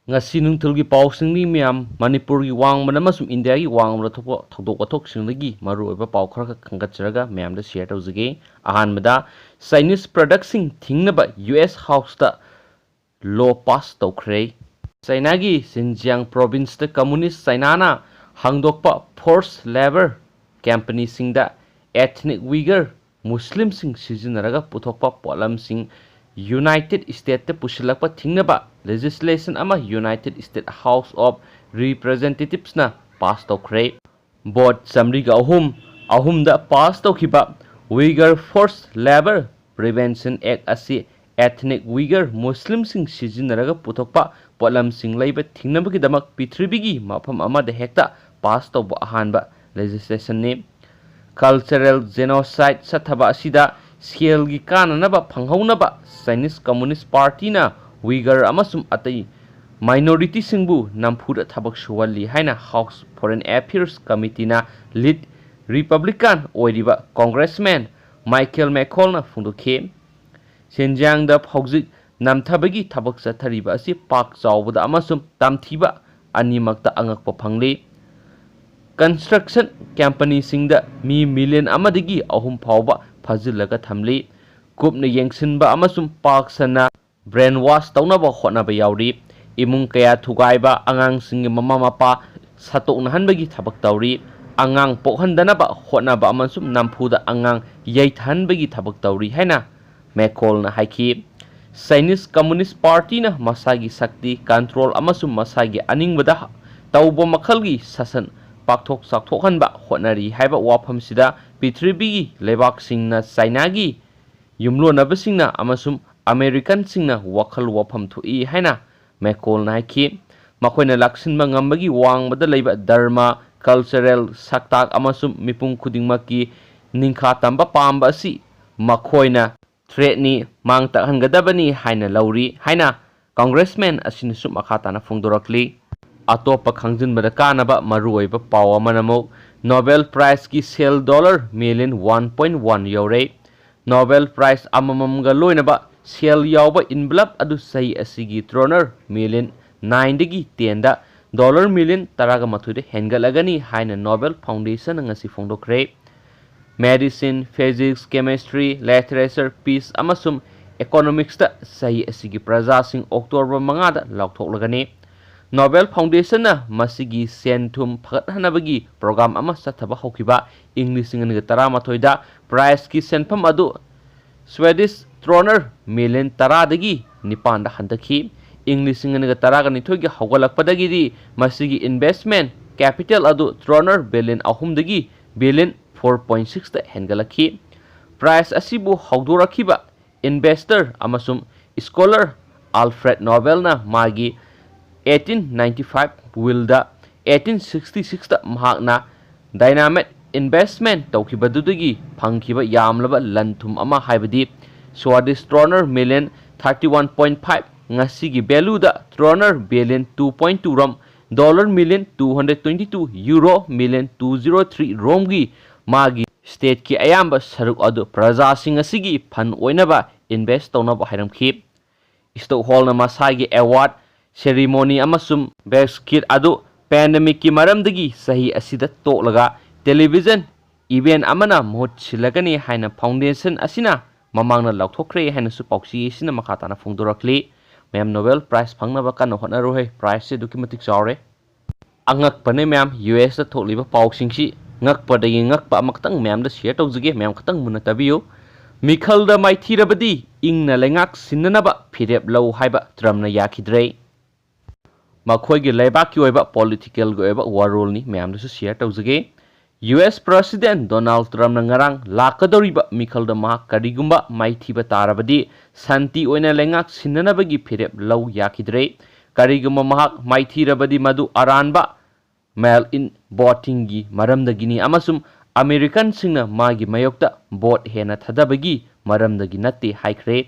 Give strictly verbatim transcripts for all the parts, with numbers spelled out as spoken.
ꯉꯁꯤ ꯅꯨꯡꯊꯤꯜꯒꯤ ꯄꯥꯎꯁꯤꯡꯅꯤ ꯃꯌꯥꯝ꯫ ꯃꯅꯤꯄꯨꯔꯒꯤ ꯋꯥꯡꯃꯗ ꯑꯃꯁꯨꯡ ꯏꯟꯗꯤꯌꯥꯒꯤ ꯋꯥꯡꯃꯗ ꯊꯣꯛꯄ ꯊꯧꯗꯣꯛ ꯋꯥꯊꯣꯛꯁꯤꯡꯗꯒꯤ ꯃꯔꯨꯑꯣꯏꯕ ꯄꯥꯎ ꯈꯔꯈꯛ ꯈꯟꯒꯠꯆꯔꯒ ꯃꯌꯥꯝꯗ ꯁꯤꯌꯔ ꯇꯧꯖꯒꯦ꯫ ꯑꯍꯥꯟꯕꯗ, ꯆꯥꯏꯅꯤꯁ ꯄ꯭ꯔꯗꯛꯁꯤꯡ ꯊꯤꯡꯅꯕ ꯌꯨ ꯑꯦꯁ ꯍꯥꯎꯁꯇ ꯂꯣ ꯄꯥꯁ ꯇꯧꯈ꯭ꯔꯦ꯫ ꯆꯥꯏꯅꯥꯒꯤ ꯁꯤꯟꯖꯤꯌꯥꯡ ꯄ꯭ꯔꯣꯚꯤꯟꯁꯇ ꯀꯝꯃꯨꯅꯤꯁ ꯆꯥꯏꯅꯥꯅ ꯍꯥꯡꯗꯣꯛꯄ ꯐꯣꯔꯁ ꯂꯦꯕꯔ ꯀꯝꯄꯅꯤꯁꯤꯡꯗ ethnic Uyghur ꯃꯨꯁꯂꯤꯝꯁꯤꯡ ꯁꯤꯖꯤꯟꯅꯔꯒ ꯄꯨꯊꯣꯛꯄ ꯄꯣꯠꯂꯝꯁꯤꯡ ꯌꯨꯅꯥꯏꯇꯦꯗ ꯁ꯭ꯇꯦꯠꯇ ꯄꯨꯁꯤꯜꯂꯛꯄ ꯊꯤꯡꯅꯕ ꯂꯦꯖꯤꯁꯂꯦꯁꯟ ꯑꯃ ꯌꯨꯅꯥꯏꯇꯦꯗ ꯁ꯭ꯇꯦꯠ ꯍꯥꯎꯁ ꯑꯣꯐ ꯔꯤꯄ꯭ꯔꯖꯦꯟꯇꯦꯇꯤꯚꯁꯅ ꯄꯥꯁ ꯇꯧꯈ꯭ꯔꯦ꯫ ꯚꯣꯠ ꯆꯥꯃꯔꯤꯒ ꯑꯍꯨꯝ ꯑꯍꯨꯝꯗ ꯄꯥꯁ ꯇꯧꯈꯤꯕ Uyghur Forced Labor Prevention Act ꯑꯁꯤ ethnic Uyghur ꯃꯨꯁꯂꯤꯝꯁꯤꯡ ꯁꯤꯖꯤꯟꯅꯔꯒ ꯄꯨꯊꯣꯛꯄ ꯄꯣꯠꯂꯝꯁꯤꯡ ꯂꯩꯕ ꯊꯤꯡꯅꯕꯒꯤꯗꯃꯛ ꯄ꯭ꯔꯤꯊꯤꯕꯤꯒꯤ ꯃꯐꯝ ꯑꯃꯗ ꯍꯦꯛꯇ ꯄꯥꯁ ꯇꯧꯕ ꯑꯍꯥꯟꯕ ꯂꯦꯖꯤꯁꯂꯦꯁꯟꯅꯤ꯫ ꯀꯜꯆꯔꯦꯜ ꯖꯦꯅꯣꯁꯥꯏꯗ ꯆꯠꯊꯕ ꯑꯁꯤꯗ ꯁꯦꯜꯒꯤ ꯀꯥꯟꯅꯅꯕ ꯐꯪꯍꯧꯅꯕ ꯆꯥꯏꯅꯤꯁ ꯀꯝꯃꯨꯅꯤꯁ ꯄꯥꯔꯇꯤꯅ ꯋꯤꯒꯔ ꯑꯃꯁꯨꯡ ꯑꯇꯩ ꯃꯥꯏꯅꯣꯔꯤꯇꯤꯁꯤꯡꯕꯨ ꯅꯝꯐꯨꯗ ꯊꯕꯛ ꯁꯨꯍꯜꯂꯤ ꯍꯥꯏꯅ ꯍꯥꯎꯁ ꯐꯣꯔꯦꯟ ꯑꯦꯐꯤꯌꯔꯁ ꯀꯃꯤꯇꯤꯅ ꯂꯤꯗ ꯔꯤꯄꯕ꯭ꯂꯤꯀꯥꯟ ꯑꯣꯏꯔꯤꯕ ꯀꯣꯡꯒ꯭ꯔꯦꯁꯃꯦꯟ ꯃꯥꯏꯀꯦꯜ ꯃꯦꯀꯣꯜꯅ ꯐꯣꯡꯗꯣꯛꯈꯤ꯫ ꯁꯤꯟꯖꯤꯌꯥꯡꯗ ꯍꯧꯖꯤꯛ ꯅꯝꯊꯕꯒꯤ ꯊꯕꯛ ꯆꯠꯊꯔꯤꯕ ꯑꯁꯤ ꯄꯥꯛ ꯆꯥꯎꯕꯗ ꯑꯃꯁꯨꯡ ꯇꯝꯊꯤꯕ ꯑꯅꯤꯃꯛꯇ ꯑꯉꯛꯄ ꯐꯪꯂꯤ꯫ ꯀꯟꯁꯇ꯭ꯔꯛꯁꯟ ꯀꯝꯄꯅꯤꯁꯤꯡꯗ ꯃꯤ ꯃꯤꯂꯤꯌꯟ ꯑꯃꯗꯒꯤ ꯑꯍꯨꯝ ꯐꯥꯎꯕ ꯐꯥꯖꯤꯜꯂꯒ ꯊꯝꯂꯤ꯫ ꯀꯨꯞꯅ ꯌꯦꯡꯁꯤꯟꯕ ꯑꯃꯁꯨꯡ ꯄꯥꯛ ꯁꯟꯅ ꯕ꯭ꯔꯦꯟꯋꯥꯁ ꯇꯧꯅꯕ ꯍꯣꯠꯅꯕ ꯌꯥꯎꯔꯤ꯫ ꯏꯃꯨꯡ ꯀꯌꯥ ꯊꯨꯒꯥꯏꯕ, ꯑꯉꯥꯡꯁꯤꯡꯒꯤ ꯃꯃꯥ ꯃꯄꯥ ꯁꯠꯇꯣꯛꯅꯍꯟꯕꯒꯤ ꯊꯕꯛ ꯇꯧꯔꯤ꯫ ꯑꯉꯥꯡ ꯄꯣꯛꯍꯟꯗꯅꯕ ꯍꯣꯠꯅꯕ ꯑꯃꯁꯨꯡ ꯅꯝꯐꯨꯗ ꯑꯉꯥꯡ ꯌꯩꯊꯍꯟꯕꯒꯤ ꯊꯕꯛ ꯇꯧꯔꯤ ꯍꯥꯏꯅ ꯃꯦꯀꯣꯜꯅ ꯍꯥꯏꯈꯤ꯫ ꯆꯥꯏꯅꯤꯁ ꯀꯝꯃꯨꯅꯤꯁ ꯄꯥꯔꯇꯤꯅ ꯃꯁꯥꯒꯤ ꯁꯛꯇꯤ, ꯀꯟꯇ꯭ꯔꯣꯜ ꯑꯃꯁꯨꯡ ꯃꯁꯥꯒꯤ ꯑꯅꯤꯡꯕꯗ ꯇꯧꯕ ꯃꯈꯜꯒꯤ ꯁꯥꯁꯟ ꯄꯥꯛꯊꯣꯛ ꯆꯥꯎꯊꯣꯛꯍꯟꯕ ꯍꯣꯠꯅꯔꯤ ꯍꯥꯏꯕ ꯋꯥꯐꯝꯁꯤꯗ ꯄ꯭ꯔꯤꯊꯤꯕꯤꯒꯤ ꯂꯩꯕꯥꯛꯁꯤꯡꯅ ꯆꯥꯏꯅꯥꯒꯤ ꯌꯨꯝꯂꯣꯟꯅꯕꯁꯤꯡꯅ ꯑꯃꯁꯨꯡ ꯑꯃꯦꯔꯤꯀꯟꯁꯤꯡꯅ ꯋꯥꯈꯜ ꯋꯥꯐꯝ ꯊꯣꯛꯏ ꯍꯥꯏꯅ ꯃꯦꯀꯣꯜꯅ ꯍꯥꯏꯈꯤ꯫ ꯃꯈꯣꯏꯅ ꯂꯥꯛꯁꯤꯟꯕ ꯉꯝꯕꯒꯤ ꯋꯥꯡꯃꯗ ꯂꯩꯕ ꯙꯔꯃ, ꯀꯜꯆꯔꯦꯜ ꯁꯛꯇꯥꯛ ꯑꯃꯁꯨꯡ ꯃꯤꯄꯨꯝ ꯈꯨꯗꯤꯡꯃꯛꯀꯤ ꯅꯤꯡꯈꯥ ꯇꯝꯕ ꯄꯥꯝꯕ ꯑꯁꯤ ꯃꯈꯣꯏꯅ ꯊ꯭ꯔꯦꯠꯅꯤ, ꯃꯥꯡ ꯇꯥꯛꯍꯟꯒꯗꯕꯅꯤ ꯍꯥꯏꯅ ꯂꯧꯔꯤ ꯍꯥꯏꯅ ꯀꯣꯡꯒ꯭ꯔꯦꯁꯃꯦꯟ ꯑꯁꯤꯅꯁꯨ ꯃꯈꯥ ꯇꯥꯅ ꯐꯣꯡꯗꯣꯔꯛꯂꯤ꯫ ꯑꯇꯣꯞꯄ ꯈꯪꯖꯤꯟꯕꯗ ꯀꯥꯟꯅꯕ ꯃꯔꯨꯑꯣꯏꯕ ꯄꯥꯎ ꯑꯃꯅ ꯑꯃꯨꯛ ꯅꯣꯕꯦꯜ ꯄ꯭ꯔꯥꯏꯖꯀꯤ ꯁꯦꯜ dollar million one point one ꯌꯧꯔꯦ꯫ ꯅꯣꯕꯦꯜ ꯄ꯭ꯔꯥꯏꯖ ꯑꯃꯃꯝꯒ ꯂꯣꯏꯅꯕ ꯁꯦꯜ ꯌꯥꯎꯕ ꯏꯟꯚꯂꯞ ꯑꯗꯨ ꯆꯍꯤ ꯑꯁꯤꯒꯤ ꯗꯣꯅꯔ ꯃꯤꯂꯤꯌꯟ ꯅꯥꯏꯟꯗꯒꯤ ꯇꯦꯟꯗ ꯗꯣꯂꯔ ꯃꯤꯂꯤꯌꯟ ꯇꯔꯥꯒ ꯃꯥꯊꯣꯏꯗ ꯍꯦꯟꯒꯠꯂꯒꯅꯤ ꯍꯥꯏꯅ ꯅꯣꯕꯦꯜ ꯐꯥꯎꯟꯗꯦꯁꯟꯅ ꯉꯁꯤ ꯐꯣꯡꯗꯣꯛꯈ꯭ꯔꯦ꯫ Medicine, Physics, Chemistry, Literature, Peace ꯑꯃꯁꯨꯡ Economicsꯇ ꯆꯍꯤ ꯑꯁꯤꯒꯤ ꯄ꯭ꯔꯖꯥꯁꯤꯡ ꯑꯣꯛꯇꯣꯕꯔ ꯃꯉꯥꯗ ꯂꯥꯎꯊꯣꯛꯂꯒꯅꯤ꯫ ꯅꯣꯕꯦꯜ ꯐꯥꯎꯟꯗꯦꯁꯟꯅ ꯃꯁꯤꯒꯤ ꯁꯦꯟ ꯊꯨꯝ ꯐꯒꯠꯍꯟꯅꯕꯒꯤ ꯄ꯭ꯔꯣꯒ꯭ꯔꯥꯝ ꯑꯃ ꯆꯠꯊꯕ ꯍꯧꯈꯤꯕ ꯏꯪ ꯂꯤꯁꯤꯡ ꯑꯅꯤꯒ ꯇꯔꯥꯃꯥꯊꯣꯏꯗ ꯄ꯭ꯔꯥꯏꯖꯀꯤ ꯁꯦꯟꯐꯝ ꯑꯗꯨ ꯁ꯭ꯋꯦꯗꯤꯁ ꯀ꯭ꯔꯣꯅꯔ ꯃꯤꯂꯤꯌꯟ ꯇꯔꯥꯗꯒꯤ ꯅꯤꯄꯥꯟꯗ ꯍꯟꯊꯈꯤ꯫ ꯏꯪ ꯂꯤꯁꯤꯡ ꯑꯅꯤꯒ ꯇꯔꯥꯒ ꯅꯤꯊꯣꯏꯒꯤ ꯍꯧꯒꯠꯂꯛꯄꯗꯒꯤꯗꯤ ꯃꯁꯤꯒꯤ investment capital ꯑꯗꯨ ꯀ꯭ꯔꯣꯅꯔ ꯕꯤꯂꯤꯌꯟ ꯑꯍꯨꯝꯗꯒꯤ ꯕꯤꯂꯤꯌꯟ ꯐꯣꯔ ꯄꯣꯏꯟ ꯁꯤꯛꯁꯇ ꯍꯦꯟꯒꯠꯂꯛꯈꯤ꯫ ꯄ꯭ꯔꯥꯏꯖ ꯑꯁꯤꯕꯨ ꯍꯧꯗꯣꯔꯛꯈꯤꯕ ꯏꯟꯚꯦꯁꯇꯔ ꯑꯃꯁꯨꯡ ꯁ꯭ꯀꯣꯂꯔ ꯑꯜꯐ꯭ꯔꯦꯗ ꯅꯣꯕꯦꯜꯅ ꯃꯥꯒꯤ eighteen ninety five willꯗ eighteen sixty sixꯇ ꯃꯍꯥꯛꯅ dynamite investment ꯇꯧꯈꯤꯕꯗꯨꯗꯒꯤ ꯐꯪꯈꯤꯕ ꯌꯥꯝꯂꯕ ꯂꯟ ꯊꯨꯝ ꯑꯃ, ꯍꯥꯏꯕꯗꯤ Swedish kronor million thirty one point five, ꯉꯁꯤꯒꯤ valueꯗ kronor billion two point two rom, dollar million two hundred twenty two, euro million two zero three romꯒꯤ ꯃꯥꯒꯤ stateꯀꯤ ꯑꯌꯥꯝꯕ ꯁꯔꯨꯛ ꯑꯗꯨ ꯄ꯭ꯔꯖꯥꯁꯤꯡ ꯑꯁꯤꯒꯤ fund ꯑꯣꯏꯅꯕ invest ꯇꯧꯅꯕ ꯍꯥꯏꯔꯝꯈꯤ꯫ ꯁ꯭ꯇꯣꯛꯍꯣꯜꯅ ꯃꯁꯥꯒꯤ award ceremony ꯑꯃꯁꯨꯡ basket ꯑꯗꯨ pandemicꯀꯤ ꯃꯔꯝꯗꯒꯤ ꯆꯍꯤ ꯑꯁꯤꯗ ꯇꯣꯛꯂꯒ television event ꯑꯃꯅ ꯃꯍꯨꯠ ꯁꯤꯜꯂꯒꯅꯤ ꯍꯥꯏꯅ foundation ꯑꯁꯤꯅ ꯃꯃꯥꯡꯗ ꯂꯥꯎꯊꯣꯛꯈ꯭ꯔꯦ ꯍꯥꯏꯅꯁꯨ ꯄꯥꯎꯆꯦ ꯑꯁꯤꯅ ꯃꯈꯥ ꯇꯥꯅ ꯐꯣꯡꯗꯣꯔꯛꯂꯤ꯫ ꯃꯌꯥꯝ Nobel Prize ꯐꯪꯅꯕ ꯀꯟꯅ ꯍꯣꯠꯅꯔꯨꯍꯦ, prizeꯁꯦ ꯑꯗꯨꯛꯀꯤ ꯃꯇꯤꯛ ꯆꯥꯎꯔꯦ꯫ ꯑꯉꯛꯄꯅꯦ ꯃꯌꯥꯝ, USꯇ ꯊꯣꯛꯂꯤꯕ ꯄꯥꯎꯁꯤꯡꯁꯤ ꯉꯛꯄꯗꯒꯤ ꯉꯛꯄ ꯑꯃꯈꯛꯇꯪ ꯃꯌꯥꯝꯗ share ꯇꯧꯖꯒꯦ, ꯃꯌꯥꯝ ꯈꯛꯇꯪ ꯃꯨꯟꯅ ꯇꯥꯕꯤꯌꯨ꯫ ꯃꯤꯈꯜꯗ ꯃꯥꯏꯊꯤꯔꯕꯗꯤ ꯏꯪꯅ ꯂꯩꯉꯥꯛ ꯁꯤꯟꯅꯅꯕ ꯐꯤꯔꯦꯞ ꯂꯧ ꯍꯥꯏꯕ ꯇ꯭ꯔꯝꯞꯅ ꯌꯥꯈꯤꯗ꯭ꯔꯦ꯫ ꯃꯈꯣꯏꯒꯤ ꯂꯩꯕꯥꯛꯀꯤ ꯑꯣꯏꯕ politicalꯒꯤ ꯑꯣꯏꯕ ꯋꯥꯔꯣꯜꯅꯤ, ꯃꯌꯥꯝꯗꯁꯨ share ꯇꯧꯖꯒꯦ꯫ US President Donald Trumpꯅ ꯉꯔꯥꯡ ꯂꯥꯛꯀꯗꯧꯔꯤꯕ ꯃꯤꯈꯜꯗ ꯃꯍꯥꯛ ꯀꯔꯤꯒꯨꯝꯕ ꯃꯥꯏꯊꯤꯕ ꯇꯥꯔꯕꯗꯤ ꯁꯥꯟꯇꯤ ꯑꯣꯏꯅ ꯂꯩꯉꯥꯛ ꯁꯤꯟꯅꯅꯕꯒꯤ ꯐꯤꯔꯦꯞ ꯂꯧ ꯌꯥꯈꯤꯗ꯭ꯔꯦ꯫ ꯀꯔꯤꯒꯨꯝꯕ ꯃꯍꯥꯛ ꯃꯥꯏꯊꯤꯔꯕꯗꯤ ꯃꯗꯨ ꯑꯔꯥꯟꯕ mail in votingꯒꯤ ꯃꯔꯝꯗꯒꯤꯅꯤ ꯑꯃꯁꯨꯡ Americanꯁꯤꯡꯅ ꯃꯥꯒꯤ ꯃꯥꯌꯣꯛꯇ vote ꯍꯦꯟꯅ ꯊꯥꯗꯕꯒꯤ ꯃꯔꯝꯗꯒꯤ ꯅꯠꯇꯦ ꯍꯥꯏꯈ꯭ꯔꯦ꯫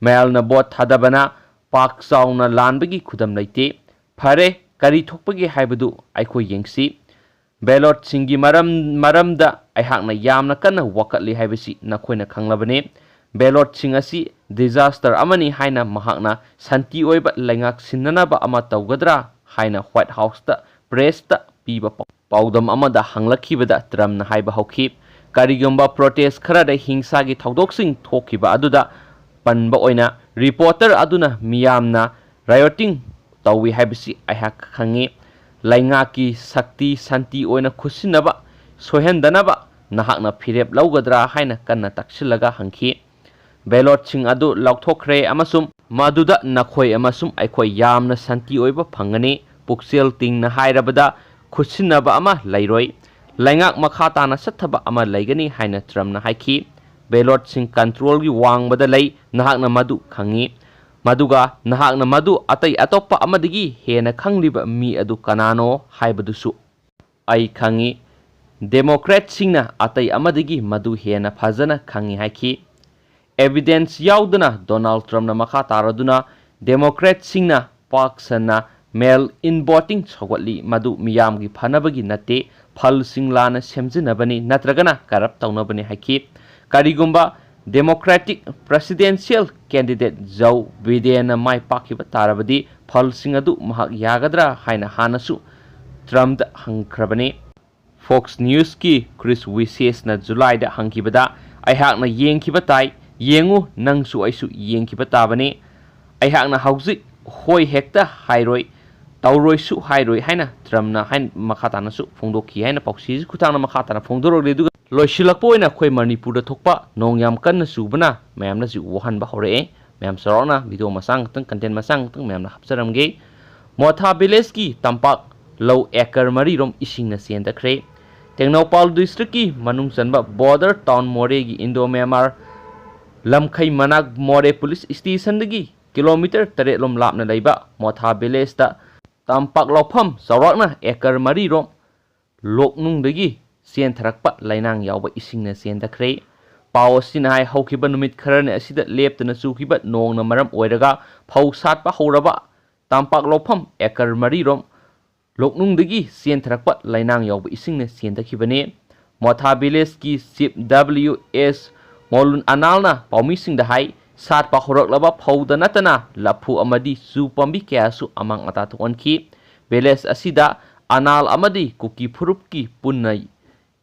Mailꯅ vote ꯊꯥꯗꯕꯅ ꯄꯥꯛ ꯆꯥꯎꯅ ꯂꯥꯟꯕꯒꯤ ꯈꯨꯗꯝ ꯂꯩꯇꯦ꯫ ꯐꯔꯦ, ꯀꯔꯤ ꯊꯣꯛꯄꯒꯦ ꯍꯥꯏꯕꯗꯨ ꯑꯩꯈꯣꯏ ꯌꯦꯡꯁꯤ꯫ Ballotꯁꯤꯡꯒꯤ ꯃꯔꯝ, ꯃꯔꯝꯗ ꯑꯩꯍꯥꯛꯅ ꯌꯥꯝꯅ ꯀꯟꯅ ꯋꯥꯀꯠꯂꯤ ꯍꯥꯏꯕꯁꯤ ꯅꯈꯣꯏꯅ ꯈꯪꯂꯕꯅꯤ꯫ ꯕꯦꯂꯣꯠꯁꯤꯡ ꯑꯁꯤ disaster ꯑꯃꯅꯤ ꯍꯥꯏꯅ ꯃꯍꯥꯛꯅ ꯁꯥꯟꯇꯤ ꯑꯣꯏꯕ ꯂꯩꯉꯥꯛ ꯁꯤꯟꯅꯅꯕ ꯑꯃ ꯇꯧꯒꯗ꯭ꯔꯥ ꯍꯥꯏꯅ White Houseꯇ pressꯇ ꯄꯤꯕ ꯄꯥꯎꯗꯝ ꯑꯃꯗ ꯍꯪꯂꯛꯈꯤꯕꯗ ꯇ꯭ꯔꯝꯞꯅ ꯍꯥꯏꯕ ꯍꯧꯈꯤ, "ꯀꯔꯤꯒꯨꯝꯕ protest ꯈꯔꯗ ꯍꯤꯡꯁꯥꯒꯤ ꯊꯧꯗꯣꯛꯁꯤꯡ ꯊꯣꯛꯈꯤꯕ ꯑꯗꯨꯗ ꯄꯟꯕ ꯑꯣꯏꯅ reporter ꯑꯗꯨꯅ ꯃꯤꯌꯥꯝꯅ rioting ꯇꯧꯏ ꯍꯥꯏꯕꯁꯤ ꯑꯩꯍꯥꯛ ꯈꯪꯏ꯫ ꯂꯩꯉꯥꯛꯀꯤ ꯁꯛꯇꯤ ꯁꯥꯟꯇꯤ ꯑꯣꯏꯅ ꯈꯨꯠꯁꯤꯟꯅꯕ ꯁꯣꯏꯍꯟꯗꯅꯕ ꯅꯍꯥꯛꯅ ꯐꯤꯔꯦꯞ ꯂꯧꯒꯗ꯭ꯔꯥ?" ꯍꯥꯏꯅ ꯀꯟꯅ ꯇꯛꯁꯤꯜꯂꯒ ꯍꯪꯈꯤ꯫ ꯕꯦꯂꯣꯠꯁꯤꯡ ꯑꯗꯨ ꯂꯧꯊꯣꯛꯈ꯭ꯔꯦ ꯑꯃꯁꯨꯡ ꯃꯗꯨꯗ ꯅꯈꯣꯏ ꯑꯃꯁꯨꯡ ꯑꯩꯈꯣꯏ ꯌꯥꯝꯅ ꯁꯥꯟꯇꯤ ꯑꯣꯏꯕ ꯐꯪꯒꯅꯤ꯫ ꯄꯨꯛꯆꯦꯜ ꯇꯤꯡꯅ ꯍꯥꯏꯔꯕꯗ, ꯈꯨꯠꯁꯤꯟꯅꯕ ꯑꯃ ꯂꯩꯔꯣꯏ꯫ ꯂꯩꯉꯥꯛ ꯃꯈꯥ ꯇꯥꯅ ꯆꯠꯊꯕ ꯑꯃ ꯂꯩꯒꯅꯤ ꯍꯥꯏꯅ ꯇ꯭ꯔꯝꯞꯅ ꯍꯥꯏꯈꯤ꯫ ꯕꯦꯂꯣꯠꯁꯤꯡ controlꯒꯤ ꯋꯥꯡꯃꯗ ꯂꯩ, ꯅꯍꯥꯛꯅ ꯃꯗꯨ ꯈꯪꯏ꯫ ꯃꯗꯨꯒ ꯅꯍꯥꯛꯅ ꯃꯗꯨ ꯑꯇꯩ ꯑꯇꯣꯞꯄ ꯑꯃꯗꯒꯤ ꯍꯦꯟꯅ ꯈꯪꯂꯤꯕ ꯃꯤ ꯑꯗꯨ ꯀꯅꯥꯅꯣ ꯍꯥꯏꯕꯗꯨꯁꯨ ꯑꯩ ꯈꯪꯏ꯫ Democratꯁꯤꯡꯅ ꯑꯇꯩ ꯑꯃꯗꯒꯤ ꯃꯗꯨ ꯍꯦꯟꯅ ꯐꯖꯅ ꯈꯪꯏ ꯍꯥꯏꯈꯤ꯫ Evidence ꯌꯥꯎꯗꯅ ꯗꯣꯅꯥꯜꯗ ꯇ꯭ꯔꯝꯞꯅ ꯃꯈꯥ ꯇꯥꯔꯗꯨꯅ, Democratꯁꯤꯡꯅ ꯄꯥꯛ ꯁꯟꯅ mail-in voting ꯁꯧꯒꯠꯂꯤ, ꯃꯗꯨ ꯃꯤꯌꯥꯝꯒꯤ ꯐꯅꯕꯒꯤ ꯅꯠꯇꯦ, ꯐꯜꯁꯤꯡ ꯂꯥꯟꯅ ꯁꯦꯝꯖꯤꯟꯅꯕꯅꯤ ꯅꯠꯇ꯭ꯔꯒꯅ corrupt ꯇꯧꯅꯕꯅꯤ ꯍꯥꯏꯈꯤ꯫ ꯀꯔꯤꯒꯨꯝꯕ Democratic presidential candidate Joe Bidenꯅ ꯃꯥꯏ ꯄꯥꯛꯈꯤꯕ ꯇꯥꯔꯕꯗꯤ, ꯐꯜꯁꯤꯡ ꯑꯗꯨ ꯃꯍꯥꯛ ꯌꯥꯒꯗ꯭ꯔꯥ ꯍꯥꯏꯅ ꯍꯥꯟꯅꯁꯨ ꯇ꯭ꯔꯝꯞꯇ ꯍꯪꯈ꯭ꯔꯕꯅꯤ꯫ Fox Newsꯀꯤ Chris Wisecsꯅ Julyꯗ ꯍꯪꯈꯤꯕꯗ, "ꯑꯩꯍꯥꯛꯅ ꯌꯦꯡꯈꯤꯕ ꯇꯥꯏ, ꯌꯦꯡꯉꯨ, ꯅꯪꯁꯨ ꯑꯩꯁꯨ ꯌꯦꯡꯈꯤꯕ ꯇꯥꯕꯅꯤ꯫ ꯑꯩꯍꯥꯛꯅ ꯍꯧꯖꯤꯛ ꯍꯣꯏ ꯍꯦꯛꯇ ꯍꯥꯏꯔꯣꯏ, ꯇꯧꯔꯣꯏꯁꯨ ꯍꯥꯏꯔꯣꯏ" ꯍꯥꯏꯅ ꯇ꯭ꯔꯝꯞꯅ ꯍꯥꯏ-, ꯃꯈꯥ ꯇꯥꯅꯁꯨ ꯐꯣꯡꯗꯣꯛꯈꯤ ꯍꯥꯏꯅ ꯄꯥꯎꯆꯦꯁꯤ ꯈꯨꯠꯊꯥꯡꯗ ꯃꯈꯥ ꯇꯥꯅ ꯐꯣꯡꯗꯣꯔꯛꯂꯤ꯫ ꯑꯗꯨꯒ ꯂꯣꯏꯁꯤꯜꯂꯛꯄ ꯑꯣꯏꯅ ꯑꯩꯈꯣꯏ ꯃꯅꯤꯄꯨꯔꯗ ꯊꯣꯛꯄ ꯅꯣꯡ ꯌꯥꯝ ꯀꯟꯅ ꯆꯨꯕꯅ ꯃꯌꯥꯝꯅꯁꯨ ꯋꯥꯍꯟꯕ ꯍꯧꯔꯛꯑꯦ꯫ ꯃꯌꯥꯝ ꯆꯥꯎꯔꯥꯛꯅ video ꯃꯆꯥ ꯉꯥꯛꯇꯪ, content ꯃꯆꯥ ꯉꯥꯛꯇꯪ ꯃꯌꯥꯝꯅ ꯍꯥꯞꯆꯔꯝꯒꯦ꯫ ꯃꯣꯊꯥ villageꯀꯤ ꯇꯝꯄꯥꯛ ꯂꯧ acre ꯃꯔꯤꯔꯣꯝ ꯏꯁꯤꯡꯅ ꯆꯦꯟꯊꯈ꯭ꯔꯦ꯫ ꯇꯦꯡꯅꯧꯄꯥꯜ districtꯀꯤ ꯃꯅꯨꯡ ꯆꯟꯕ border town ꯃꯣꯔꯦꯒꯤ Indo Myanmar ꯂꯝꯈꯩ ꯃꯅꯥꯛ ꯃꯣꯔꯦ police stationꯗꯒꯤ kilometre ꯇꯔꯦꯠ ꯂꯣꯝ ꯂꯥꯞꯅ ꯂꯩꯕ ꯃꯣꯊꯥ villageꯇ ꯇꯝꯄꯥꯛ ꯂꯧꯐꯝ ꯆꯥꯎꯔꯥꯛꯅ acre ꯃꯔꯤꯔꯣꯝ ꯂꯣꯛꯅꯨꯡꯗꯒꯤ ꯆꯦꯟꯊꯔꯛꯄ ꯂꯩꯅꯥꯡ ꯌꯥꯎꯕ ꯏꯁꯤꯡꯅ ꯆꯦꯟꯊꯈ꯭ꯔꯦ꯫ ꯄꯥꯎ ꯑꯁꯤꯅ ꯍꯥꯏ, ꯍꯧꯈꯤꯕ ꯅꯨꯃꯤꯠ ꯈꯔꯅꯤ ꯑꯁꯤꯗ ꯂꯦꯞꯇꯅ ꯆꯨꯈꯤꯕ ꯅꯣꯡꯅ ꯃꯔꯝ ꯑꯣꯏꯔꯒ ꯐꯧ ꯁꯥꯠꯄ ꯍꯧꯔꯕ ꯇꯝꯄꯥꯛ ꯂꯧꯐꯝ acre ꯃꯔꯤꯔꯣꯝ ꯂꯣꯛꯅꯨꯡꯗꯒꯤ ꯆꯦꯟꯊꯔꯛꯄ ꯂꯩꯅꯥꯡ ꯌꯥꯎꯕ ꯏꯁꯤꯡꯅ ꯆꯦꯟꯊꯈꯤꯕꯅꯤ꯫ ꯃꯣꯊꯥ villageꯀꯤ chief W S ꯃꯣꯂꯨꯟ ꯑꯅꯥꯜꯅ ꯄꯥꯎꯃꯤꯁꯤꯡꯗ ꯍꯥꯏ, ꯁꯥꯠꯄ ꯍꯧꯔꯛꯂꯕ ꯐꯧꯗ ꯅꯠꯇꯅ ꯂꯐꯨ ꯑꯃꯗꯤ ꯆꯨ ꯄꯥꯝꯕꯤ ꯀꯌꯥꯁꯨ ꯑꯃꯥꯡ ꯑꯇꯥ ꯊꯣꯛꯍꯟꯈꯤ꯫ ꯚꯤꯂꯦꯖ ꯑꯁꯤꯗ ꯑꯅꯥꯜ ꯑꯃꯗꯤ ꯀꯨꯀꯤ ꯐꯨꯔꯨꯞꯀꯤ ꯄꯨꯟꯅ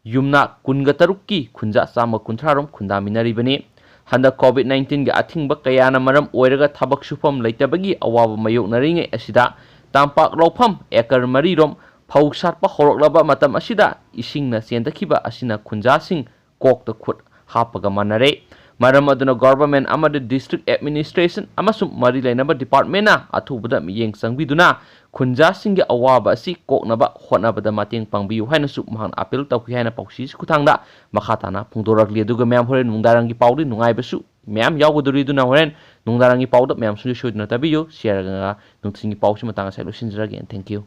ꯌꯨꯝꯅꯥꯛ ꯀꯨꯟꯒ ꯇꯔꯨꯛꯀꯤ ꯈꯨꯟꯖꯥ ꯆꯥꯝꯃ ꯀꯨꯟꯊ꯭ꯔꯥ ꯔꯣꯝ ꯈꯨꯟꯗꯥꯃꯤꯟꯅꯔꯤꯕꯅꯤ꯫ ꯍꯟꯗꯛ ꯀꯣꯚꯤꯗ ꯅꯥꯏꯟꯇꯤꯟꯒꯤ ꯑꯊꯤꯡꯕ ꯀꯌꯥꯅ ꯃꯔꯝ ꯑꯣꯏꯔꯒ ꯊꯕꯛ ꯁꯨꯐꯝ ꯂꯩꯇꯕꯒꯤ ꯑꯋꯥꯕ ꯃꯥꯌꯣꯛꯅꯔꯤꯉꯩ ꯑꯁꯤꯗ ꯇꯝꯄꯥꯛ ꯂꯧꯐꯝ ꯑꯦꯀꯔ ꯃꯔꯤ ꯔꯣꯝ ꯐꯧ ꯁꯥꯠꯄ ꯍꯧꯔꯛꯂꯕ ꯃꯇꯝ ꯑꯁꯤꯗ ꯏꯁꯤꯡꯅ ꯆꯦꯟꯊꯈꯤꯕ ꯑꯁꯤꯅ ꯈꯨꯟꯖꯥꯁꯤꯡ ꯀꯣꯛꯇ ꯈꯨꯠ ꯍꯥꯞꯄꯒ ꯃꯥꯟꯅꯔꯦ꯫ ꯃꯔꯝ ꯑꯗꯨꯅ ꯒꯣꯚꯔꯟꯃꯦꯟꯠ ꯑꯃꯗꯤ ꯗꯤꯁꯇ꯭ꯔꯤꯛ ꯑꯦꯗꯃꯤꯅꯤꯁꯇ꯭ꯔꯦꯁꯟ ꯑꯃꯁꯨꯡ ꯃꯔꯤ ꯂꯩꯅꯕ ꯗꯤꯄꯥꯔꯠꯃꯦꯟꯠꯅ ꯑꯊꯨꯕꯗ ꯃꯤꯠꯌꯦꯡ ꯆꯪꯕꯤꯗꯨꯅ ꯈꯨꯟꯖꯥꯁꯤꯡꯒꯤ ꯑꯋꯥꯕ ꯑꯁꯤ ꯀꯣꯛꯅꯕ ꯍꯣꯠꯅꯕꯗ ꯃꯇꯦꯡ ꯄꯥꯡꯕꯤꯌꯨ ꯍꯥꯏꯅꯁꯨ ꯃꯍꯥꯛꯅ ꯑꯄꯤꯜ ꯇꯧꯈꯤ ꯍꯥꯏꯅ ꯄꯥꯎꯆꯦꯁꯤ ꯈꯨꯊꯥꯡꯗ ꯃꯈꯥ ꯇꯥꯅ ꯐꯣꯡꯗꯣꯔꯛꯂꯤ꯫ ꯑꯗꯨꯒ ꯃꯌꯥꯝ, ꯍꯣꯔꯦꯟ ꯅꯨꯡꯗꯥꯡꯒꯤ ꯄꯥꯎꯗꯤ ꯅꯨꯡꯉꯥꯏꯕꯁꯨ ꯃꯌꯥꯝ ꯌꯥꯎꯒꯗꯧꯔꯤ꯫ ꯑꯗꯨꯅ ꯍꯣꯔꯦꯟ ꯅꯨꯡꯗꯥꯡꯒꯤ ꯄꯥꯎꯗ ꯃꯌꯥꯝꯁꯨ ꯁꯣꯏꯗꯅ ꯇꯥꯕꯤꯌꯨ꯫ ꯁꯤ ꯍꯥꯏꯔꯒ ꯅꯨꯡꯊꯤꯜꯒꯤ ꯄꯥꯎꯁꯤ ꯃꯇꯥꯡ ꯑꯁꯤꯗ ꯂꯣꯏꯁꯤꯟꯖꯔꯒꯦ꯫ Thank you꯫